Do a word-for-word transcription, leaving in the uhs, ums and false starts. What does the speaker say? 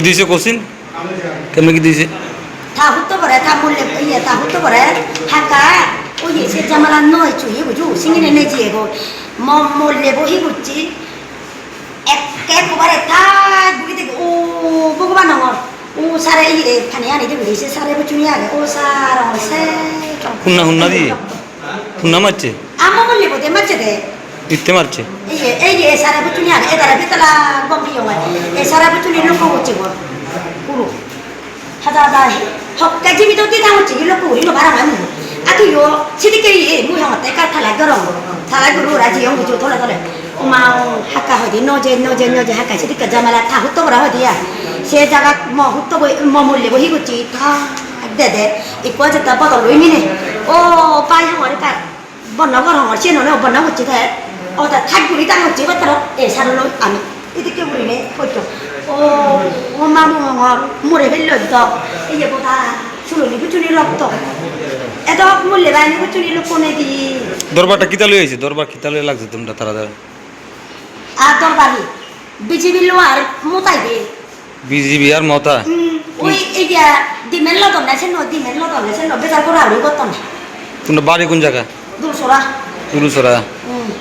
Dise kosin? Kemne ki dise? Tha hutto bore, tha mulle, iye, tha hutto bore, haka, oye, se jamala noi chuye buju, singine ne jiye go. Mo, mulle bo hi buchi. Ek, ek bare tha guri de, o, Bhagwan nongor. O sare iye, thani ani de guri se sare bo chuni age, o sare se. Hunna, hunna di. Hunna macche? Amo mulle bo de macche de. Itte marche. Iye, iye, sare bo chuni age, edara bitala gom biyo mai. E sare bo chuni loko buchi go. Kuru. Haja haja he. Hokka jibito ti tamo chigi lo puri no bara mai mu. Atu yo, sidi ke ye, mu yo te ka thala goro. Thala goro raji yong bujo tole tole. Oma haka hodi noje, noje, noje haka sidi ke jamala tha hutto bora hodi ya. Se jaga mo hutto bo, mo mulle bo hi guchi tha de de. Ikko jeta bodol lui mine. O pai hongori pai. Bonna gor hongor siyen hone bonna gocche te. O ta thak guri ta gocche ba taro. E sar lo ami. Iti ke guri ne hoito. O, o mamu hongor mure bello to. Iye bota suloni kuchuni rokto. Eto mulle bani kuchuni lo kone di. Dorbar ta kita loi aise, dorbar kita loi lagse tumda tara da. A dorbar hi. B J P lo ar mutai de. B J P ar Mota? Hmm, oi, iya, dimen lodon na seno, dimen lodon na seno, bejar gora aro gotton. Tunda bari kun jaga? Dulsora. Dulsora. Hmm.